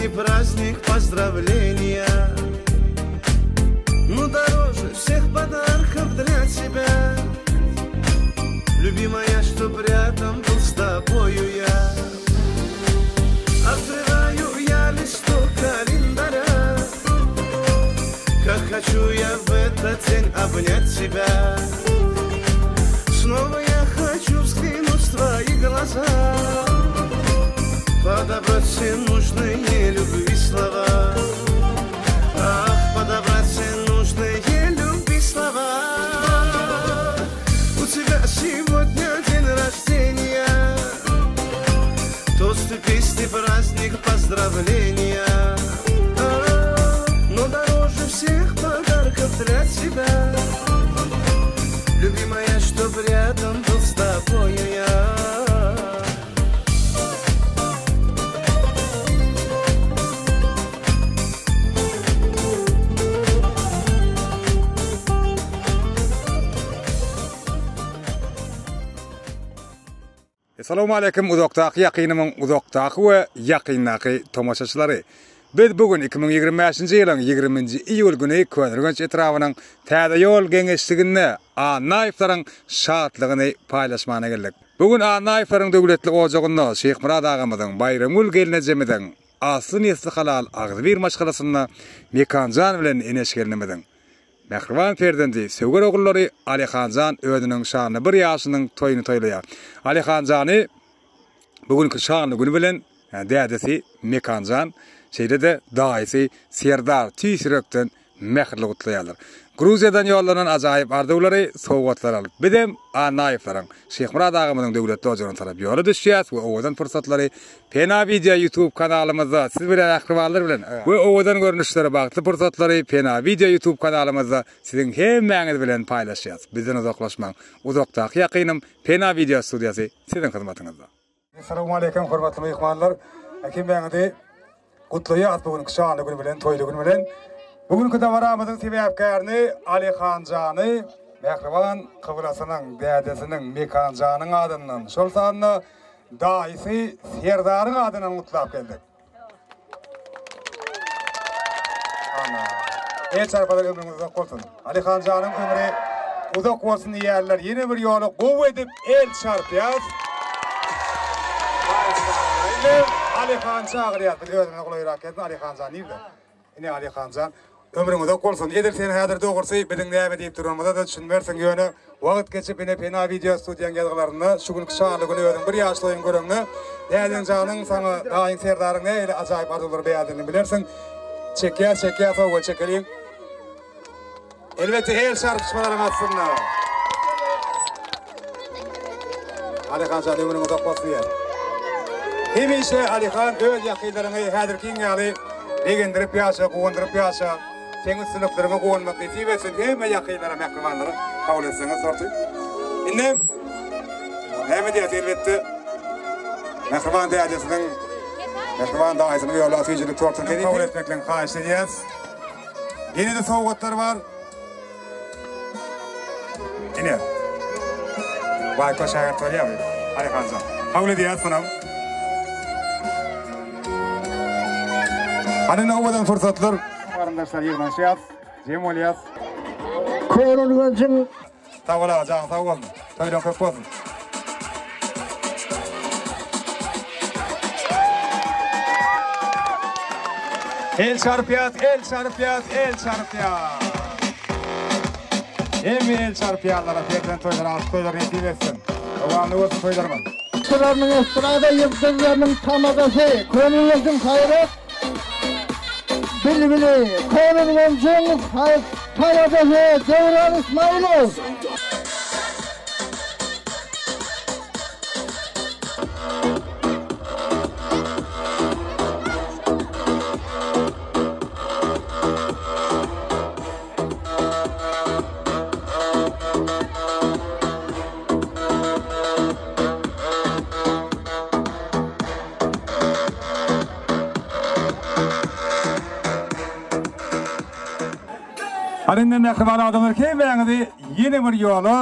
песни, праздник, поздравления Но дороже всех подарков для тебя Любимая, чтоб рядом был с тобою я Открываю я листок календаря Как хочу я в этот день обнять тебя Снова я хочу взглянуть в твои глаза Подобрать все нужные любви слова Ах, подобрать все нужные любви слова У тебя сегодня день рождения Тосты, песни, праздник, поздравления А, Но дороже всех подарков для тебя Любимая, чтоб рядом был с тобою я Salowmaleýkim uzakdaky ýakynymyň uzakdaky we ýakyndaky tomaşaçylary. Biz bu gün 2025-nji ýylyň 20-nji iýul güni Köneürgenç etrabynyň Täze ýol geňeşliginde Annaýewleriň şatlygyny paýlaşmana geldik. Bu gün Annaýewleriň döwletli ojagynda Şyhmyrat agamyzyň, Baýramgül gelnejemiziň, asly-nesli halal agzybir maşgalasynda Mekanjan bilen Eneş gelnimiziň mähriban perzendi, söwer ogullary Alyhanjan özüniň şanly bir ýaşynyň toýuny toýlaýar. Alyhanjany bu günki şanly güni bilen dädesi Mekanjan, şeýle-de daýysy Serdar tüýs ýürekden mähirli gutlaýarlar. Gruziýadan ýollanan ajaýyp arzuwlary, sowgatlary alyp, bizem Annaýewleriň, Şyhmyrat agamyzyň döwletli ojagyna tarap ýola düşýäs we owadan pursatlary Pena Wideo YouTube kanalymyzda siz bilen mähribanlar bilen we owadan görnüşleri, bagtly pursatlary Pena Wideo YouTube kanalymyzda siziň hemmäňiz bilen paýlaşýas. Bizden uzaklaşmaň. Uzakdaky ýakynym Pena Wideo studiýasy siziň hyzmatyňyzda. Salowmaleýkim hormatly myhmanlar. Hemmäňizi gutlaýas bu günki şanly gün bilen, toýly gün bilen. Bu günki dabaramyzyň sebäpkärini Alyhanjany mähriban kyblasynyň, dädesiniň Mekanjanyň adyndan, şol sanda daýysy Serdaryň adyndan gutlap geldik. Ana. El çarpalar ömrüňiz uzak bolsun. Alyhan janyň ömri uzak bolsun diýýärler. Ýene bir ýola gowy edip el çarpýas. Alyhan çagyrýas. Biz özümize golaýrak gelsin. Alyhan jan nirde? Ine Alyhan jan. Ömrüň uzak bolsun. Edil sen häzir dogrusy biziň näme diýip duranymyza-da düşünmersiň. Ýöne wagt geçip ine Pena wideo studiýaň ýazgylarynda şu günki şanly güni özüň bir ýaşly oýun göreňde dädeň janyň saňa daýyň Serdaryň nähili ajaýyp arzuwlary beýan edenini bilersiň. Çekýäs çekýäs howwa çekeliň. Elbetde el çarpyşmalaryň astynda. Alyhan jan ömrüň uzak bolsun diýýär. Hemişe Alyhan öz ýakynlaryňy häzirkiň ýaly begendirip ýaşa, guwandyryp ýaşa. Seň üstünlikleriňe guwanmak nesip etsin. Hemme ýakynlara, mähribanlara kabul etseňiz torty. Indi näme diýýäs elbetde mähriban dädesiniň, mähriban daýysynyň ýola süýjülik tortuny kabul etmeklerini haýyş edýäs. Ýene-de sowgatlar bar. Ine. Baýko şägirt bolýarmy? Alyhanjan. Kabul edýäris munam. Hany indi owadan pursatlar. Garyndaşlar ýygnanyşýas, jem bolýas. Köneürgenjiň Sag bol aga janyň sag bolsun. Toýlaň köp bolsun. El çarpýas, el çarpýas, el çarpýas. Hemme el çarpýanlara perzent toýlary, arzyk toýlary nesip etsin. Dowamly bolsun toýlarymyz. Şylarynyň estrada ýyldyzlarynyň tamadasy, Köneürgenjiň saýrak bilbili, Köneürgenjiň tamadasy Döwran Ismaýylow. Hany indi mähriban adamlar hemmäňizi ýene bir ýola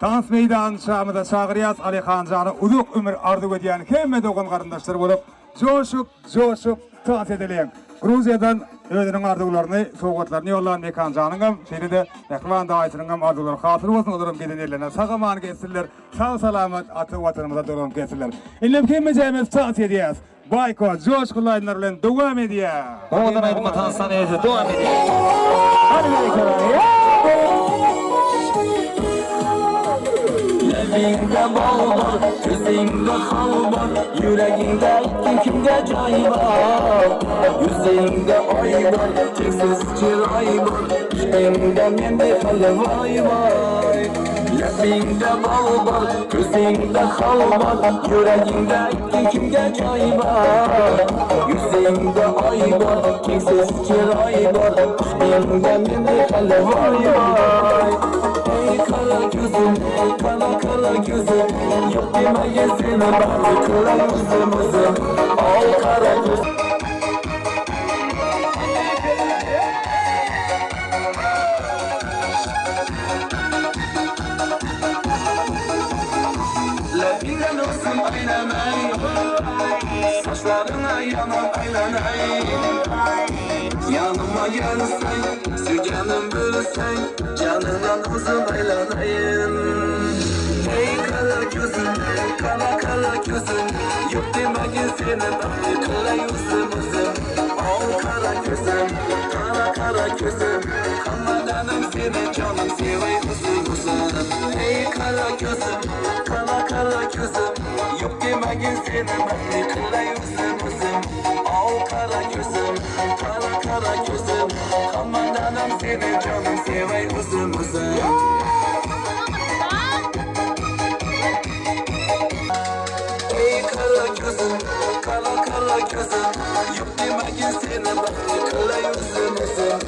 tans meýdançamyza çagyrýas Alyhanjana uzak ömür arzuw edýän hemme dogan garyndaşlar bolup joşup joşup. Tans edeliň. Gruziýadan özüniň arzuwlaryny, sowgatlaryny ýollan Mekanjanyňam, şeýle-de mähriban daýysynyňam arzuwlary hasyl bolsun, olaram gelen ýerlerine sag-aman gelsinler, sag-salamat ata Watanymyza dolanyp gelsinler. Indem hemmejämiz tans edýäs. Baýko joşgunly aýdymlar bilen dowam edýär. Owadan aýdyma tansdan eýesi dowam edýär. Hany berekella. Lebiňde bal bar, ýüzüňde hal bar, Ýüregiňde aýtgyn kimge jaý bar. Ýüzüňde aý bar, çeksiz çyraý bar, Yşkyňda mende hal waý waý. Lebiňde bal bar, ýüzüňde hal bar, Ýüregiňde aýtgyn kimge jaý bar. Ýüzüňde aý bar, çeksiz çyraý bar, Yşkyňda mende hal waý waý. Eý gara gözüm, gara gara gözüm, Ýok diýmäge seni bagly kylar özüm özüm. Al gara göz. Lebiňden öpsem aýlanaý, Saçlaryňa ýanyp aýlanaý. Ýanyma gelseň, söýgänim bilseň, Janyňdan özüm aýlanaýyn. Eý gara gözüm, gara gara gözüm, Ýok diýmägin seni bagtly kylaý özüm özüm. Al gara gözüm, gara gara gözüm, Hammadanym seni janym seweý özüm özüm. Eý gara gözüm, gara gara gözüm, Ýok diýmägin seni bagtly kylaý özüm özüm. Al gara gözüm, gara gara gözüm, Hammadanym seni janym seweý özüm özüm. Eý gara gözüm, gara gara gözüm, Ýok diýmägin seni bagtly kylaý özüm özüm.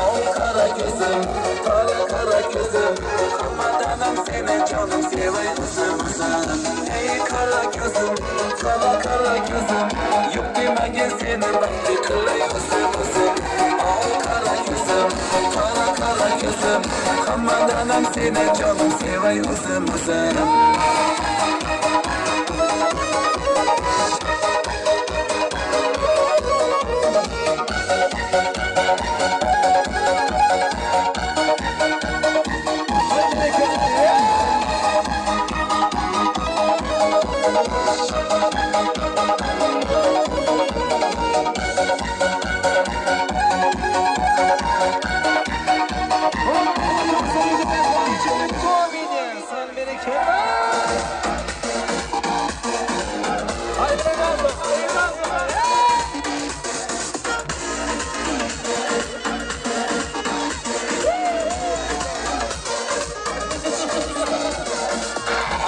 Al gara gözüm, gara gara gözüm, Hammadanym seni janym seweý özüm özüm. Eý gara gözüm, gara gara gözüm, Ýok diýmägin seni bagtly kylaý özüm özüm. Al gara gözüm, gara gara gözüm, Hammadanym seni janym seweý özüm özüm.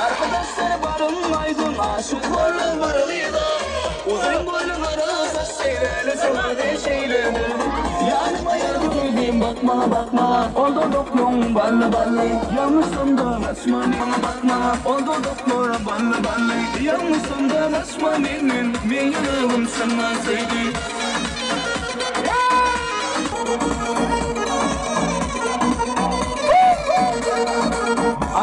Arkadaşlar barym aýdym aşyklarly barlyda Uzyn boýly gara saç şeýleli söhbedi şeýledi Ýanyma ýardy geldim bakma bakma Ol dodaklaň bally bally Ýalňyşsam-da gaçma maňa bakma Ol dodaklar bally bally Ýalňyşsam-da gaçma menden Meň ýüregim saňa söýdi.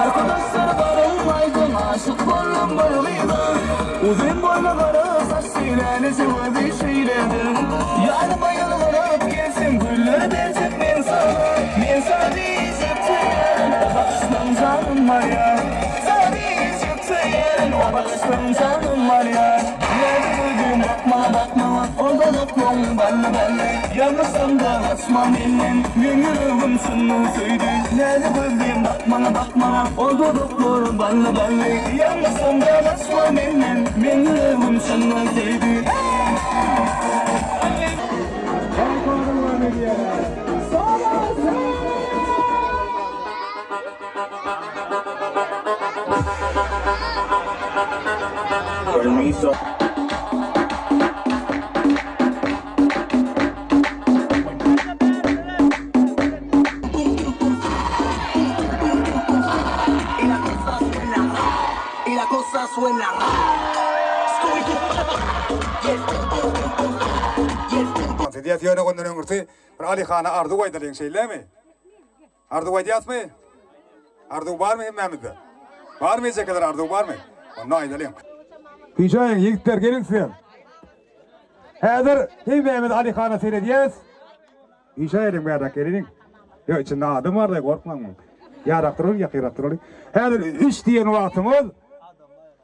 Arkadaşlar barym aýdyň aşyk boldum bir gyza Uzyn boýly gara saç şeýläni söwezi şeýledir Ýanyma ýylgyryp gelseň güller berjek men saňa Men saňa diýjek söýýärin o bakyşlaň janym barýar Saňa diýjek söýýärin o bakyşlaň janym barýar Nädip gördüň bakma bakma ol dodaklaň bally bally Ýalňyşsam-da gaçma menden meň ýüregim çyndan söýdi Nädip gördüň bakma bakma ol dodaklar bally bally Ýalňyşsam-da gaçma menden meň ýüregim çyndan söýdi. Edýäs ýöne ondan öňürti bir Alyhana arzuw aýdalyň şeýlemi? Arzuw aýdýasmy? Arzuw barmy hemmämizde? Barmy ejekeler arzuw barmy? Onda aýdalyň. Güýjäýiň ýigitler geliň sizem. Häzir hemmämiz Alyhana seredýäs. Işe geliň bärräk geliniň. Ýok içinde adam barda gorkmaň. Ýarak duraly ýakyrak duraly. Häzir üç diýen wagtymyz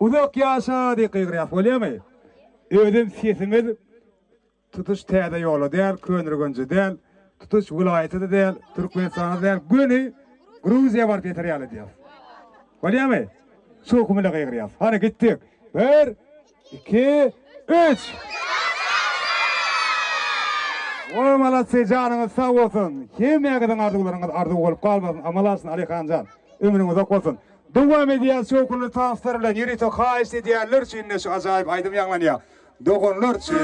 uzak ýaşa diýip gygyrýas bolýamy? Özem sesimiz tutuş täze ýola däl, Köneürgenje däl, tutuş welaýata-da däl, Türkmenistana däl, göni Gruziýa baryp ýeter ýaly edýäs. Bolýamy? Şowhun bilen gygyrýas. Hany gitdik. Bir, iki, üç! Goý malatsy janyňyz sag bolsun. Hemmäňiziň arzuwlaryňyz arzuw bolup galmasyn, amal alsyn Alyhanjan. Ömrüň uzak bolsun. Dowam edýän şowhunly tanslar bilen ýörite haýyşt edýänler üçin-de şu ajaýyp aýdym ýaňlanýar. Doganlar üçin.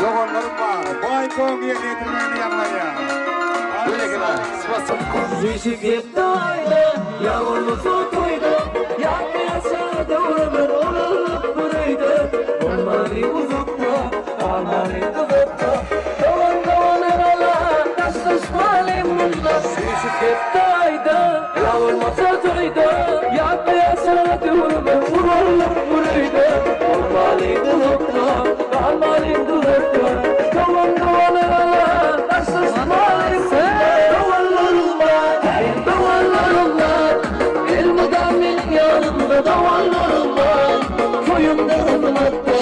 Doganlarym bar. Baýkoň ýerine ýetirmeginde ýaňlanýar. Süýşüp ýetdi aýda, ýa bolmasa toýda, Ýatda ýaşa döwrümiz ulalyp bir öýde. Bolmaly uzakda, galmaly yzakda, Dogan dogana gala, daşlaşmaly munda. Süýşüp ýetdi aýda, ýa bolmasa toýda, Ýatda ýaşa döwrümiz ulalyp bir öýde. Bolmaly uzakda, galmaly duzakda, Dogan dogana gala, daşlaşmaly munda. Doganlarym bar, doganlarym bar, Elmydam meniň ýanymda doganlarym bar. Toýumda hyzmatda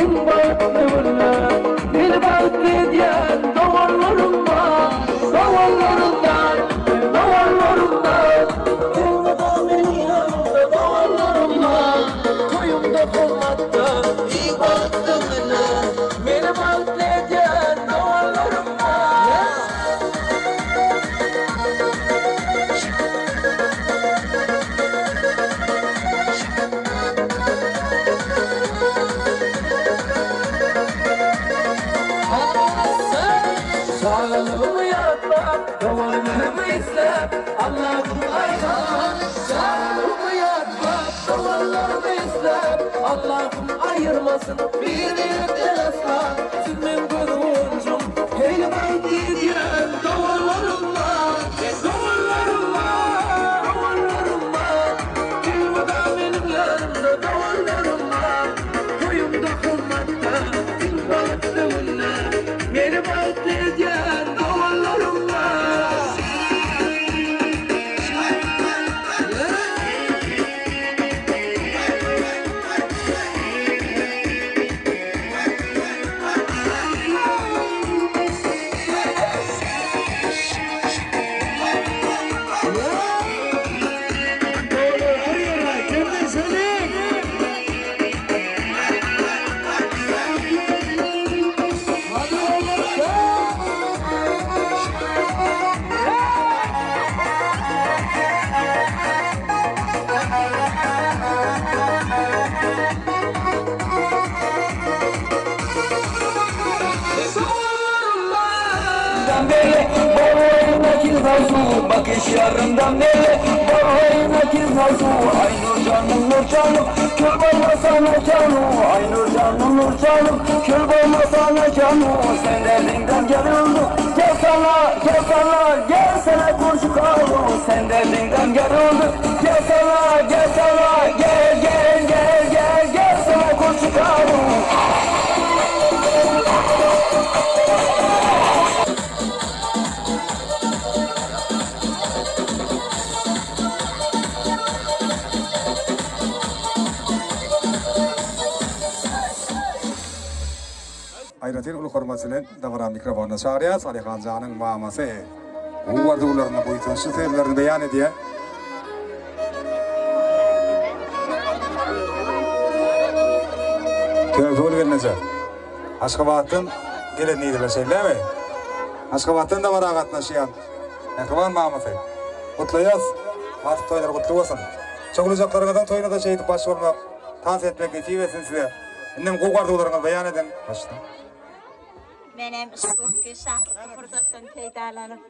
iň bagtly günler, Meni bagtly edýän doganlarym bar. Doganlarym bar, doganlarym bar, Elmydam meniň ýanymda doganlarym bar. Toýumda hormatda iň bagtly günler, Meni bagtly edýän doganlarym bar. Çagalygymy ýatlap, doganlarymy isläp, Allahym aýdar. Çagalygymy ýatlap, doganlarymy isläp, Allahym aýyrmasyn bir-birden asla. Siz meň göz guwanjym, heý bagt diýýän doganlarym bar, doganlarym bar, doganlarym bar. Elmydam meniň ýanymda doganlarym bar. Toýumda hormatda, iň bagtly günde meni bagtly edýän doganlarym bar. Bakışlarından beri Bağrındaki zazu Ay nur canım nur canım Kül bolmasana canım Ay nur canım nur canım Kül bolmasana canım Sen derdinden gerildim Gel sana gel sana Gel sana kurşu kalım Sen derdinden gerildim Gel sana gel sana Gel gel gel gel Gel sana kurşu kalım Aýratyn uly hormat bilen dabara mikrofonyna çagyrýas. Alyhan janyň mamasy gowy arzuwlaryny, buýsançly sözlerini beýan edýär. Töwekgül gelneje. Aşgabatdan gelen diýdiler şeýlemi? Aşgabatdan dabara gatnaşýan mähriban mamasy. Gutlaýas. Batyk toýlary gutly bolsun. Çowlujaklaryňyzyň toýuna-da şeýdip baş bolmak, tans etmek nesip etsin size. Indem gowy arzuwlaryňyzy beýan ediň. Başda. Menem şu günki şatlykly pursatdan peýdalanyp,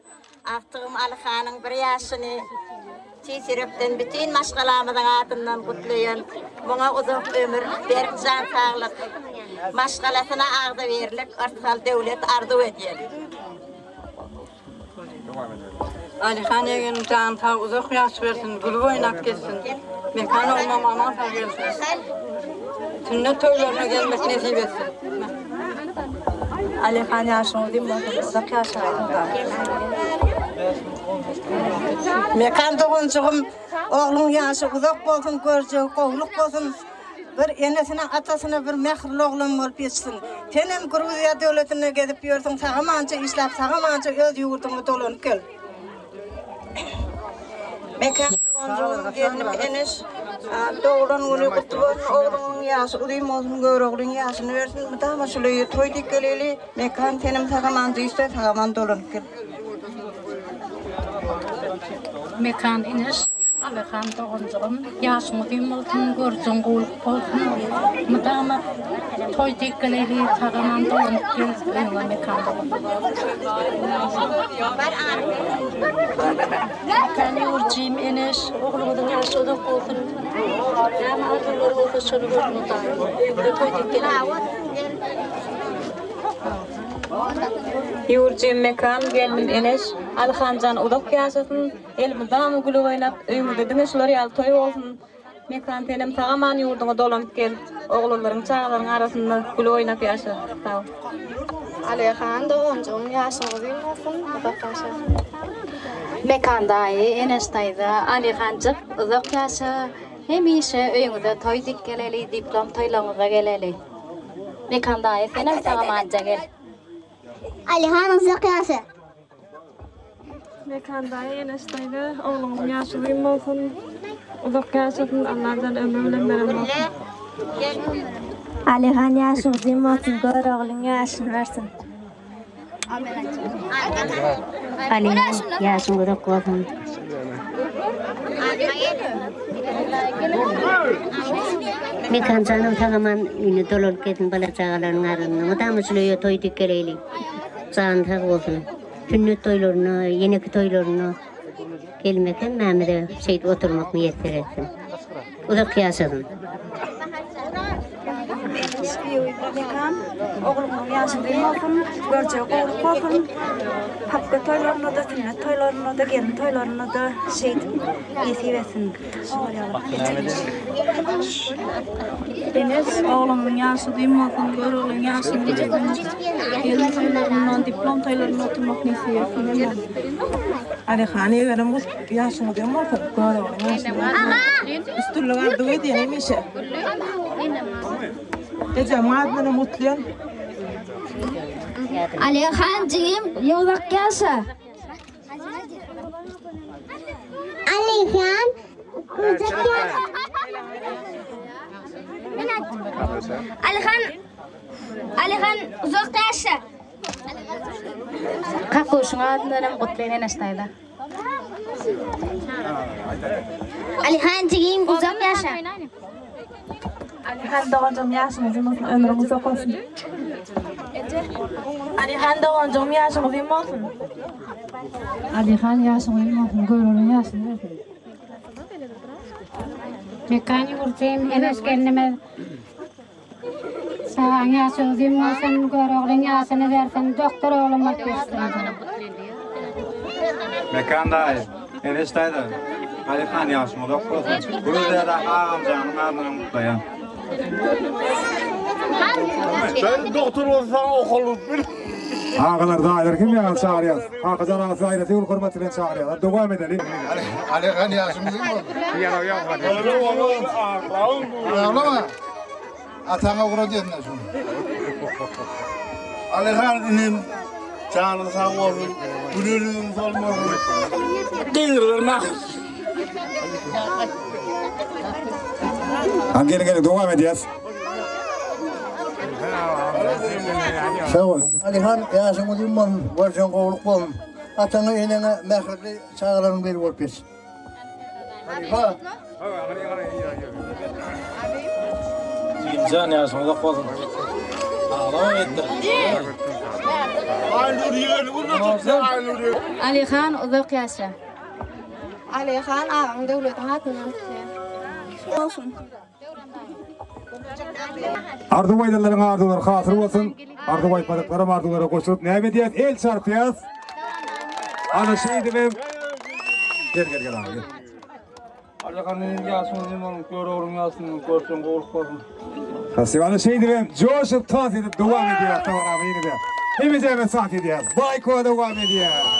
agtygym Alyhanyň bir ýaşyny tüýs ýürekden bütin maşgalamyzyň adyndan gutlaýan. Muňa uzak ömür, berk jan saglyk, maşgalasyna agzybirlik, yrsgal-döwlet arzuw edýän. Alyhan ýegeniň jany sag uzak ýaş bersin gülüp oýnap gezsin Mekan oglumam aman sag gelsin sünnet toýlaryna gelmek nesip etsin. Alyhan ýaşyň uzyn bolsun, uzak ýaşagaýsyň Mekan doganjygym, ogluň ýaşy uzak bolsun, görjegi gowluk bolsun. Bir enesine, atasyna bir mähirli oglan bolup ýetişsin. Senem Gruziýa döwletinde gezip ýörsüň, sag-amança işläp, sag-amança öz ýurduňa dolanyp gel. Mekan doganjygym, gelnim Eneş, doglan güni gutly bolsun, ogluňyň ýaşy uzyn bolsun, Göroglyň ýaşyny bersin, mydama şul öýe toý diýip geleli. Mekan senem sag-aman düşse, sag-aman dolanyp gel. Mekan Eneş, Alyhan doganjygym, ýaşyň uzyn bolsun, görjüň gowluk bolsun. Mydama toý diýip geleli, sag-aman dolanyp gel öýüňe Mekan dogan. Mekan ýurjym Eneş, ogluňyzyň ýaşy uzak bolsun. Näme arzuwlary bolsa şony görsün Hudaýym. Öýüňize toý diýip geleli. Ýurjym Mekan, gelnim Eneş, Alyhanjan uzak ýaşasyn. Elmydama gülüp oýnap, öýüňizde diňe şular ýaly toý bolsun. Mekan senem sag-aman ýurduňa dolanyp gel. Oglanlaryň, çagalaryň arasynda gülüp oýnap ýaşa. Sag. Alyhan doganjygym ýaşyň uzyn bolsun, uzak ýaşa. Mekan daýy, Eneş daýza, Alyhanjyk uzak ýaşa, hemişe öýüňize toý dik geleli, diplom toýlaryňyza geleli. Mekan daýy senem sag-amanja gel. Alyhan uzak ýaşa. Mekan daýy, Eneş daýza, ogluňyzyň ýaşy uzyn bolsun, uzak ýaşasyn, Allajan ömri bilen beren bolsun. Alyhan ýaşy uzyn bolsun, Göroglyň ýaşyny bersin. Alyhan ýaşyň uzak bolsun. Mekan janym sag-aman öýüne dolanyp gelsin bala çagalarynyň arasynda mydama şul öýe toý dik geleýli. Jany sag bolsun. Sünnet toýlaryna, ýeneki toýlaryna gelmek hemmämize şeýdip oturmak miýesser etsin. Uzak ýaşasyn. Mekan, ogluňyň ýaşy uzyn bolsun, görjegi gowluk bolsun. Papka toýlarynda-da, sünnet toýlarynda-da, gelin toýlarynda-da şeýdip nesip etsin. Enes, ogluňyň ýaşy uzyn bolsun, Göroglyň ýaşyny bersin. Gelin toýlarynda, diplom toýlarynda oturmak nesip etsin. Alyhan egerim ýaşyň uzyn bolsun, Göroglyň ýaşyny bersin. Üstünlik arzuw edýän hemişe. Ejemiň adyndanam gutlaýan. Alyhan jigim uzak ýaşa. Alihan uzak ýaşa. Alihan Alihan uzak ýaşa. Kakuşyň adyndanam gutlaýan Eneş daýza. Alihan jigim uzak ýaşa. Alihan doganjygym ýaşyň uzyn bolsun, ömrüň uzak bolsun. Alihan doganjygym ýaşyň uzyn bolsun. Alihan ýaşyň uzyn bolsun, göwrüniň ýaşyny bersin. Mekan ýurtym, Eneş gelnimiz Çagaň ýaşy uzyn bolsun, Göroglyň ýaşyny bersin, doktor oglum bolup ýetişsin. Mekan daýy, Eneş daýza, Alyhan ýaşyň uzak bolsun. Gruziýadaky agamjanyň adyndan gutlaýan. Sen doktor bolsaň okalyp bil. Agalar, daýylar kim ýaly çagyrýas. Kakajan aga sizi aýratyn uly hormat bilen çagyrýas. Hadi dowam edeliň. Alyhan ýaşyň uzyn bolsun. Aglama. Ataňa ugradýan da şuny. Alyhan inim janyň sag bolsun. Güler ýüzüň solmasyn. Gyňyrma. Hadi gelin gelin dowam edýäs. Sag bol. Alyhan ýaşyň uzyn bolsun, görjeň gowluk bolsun. Ataňa eneňe mähirli çagalaryň biri bolup ýetiş. Jigimjan ýaşyň uzak bolsun. Aglama etdir. Alyhan uzak ýaşa. Alyhan agaň döwletiň adyndan gutlaýan. Bolsun. Arzuw aýdanlaryň arzuwlary hasyl bolsun. Arzuw aýtmadyklaram arzuwlara goşulyp näme edýäs? El çarpýas. Ana şeýdibem Gel gel gel aga gel. Allahan ýaşyň uzyn bolsun, Göroglyň ýaşyny görseň gowluk bolsun. Festiwaly şeýdibem joşup tans edip dowam edýär dabaramy ýene-de. Hemmejämiz tans edýäs. Baýkowa dowam edýär.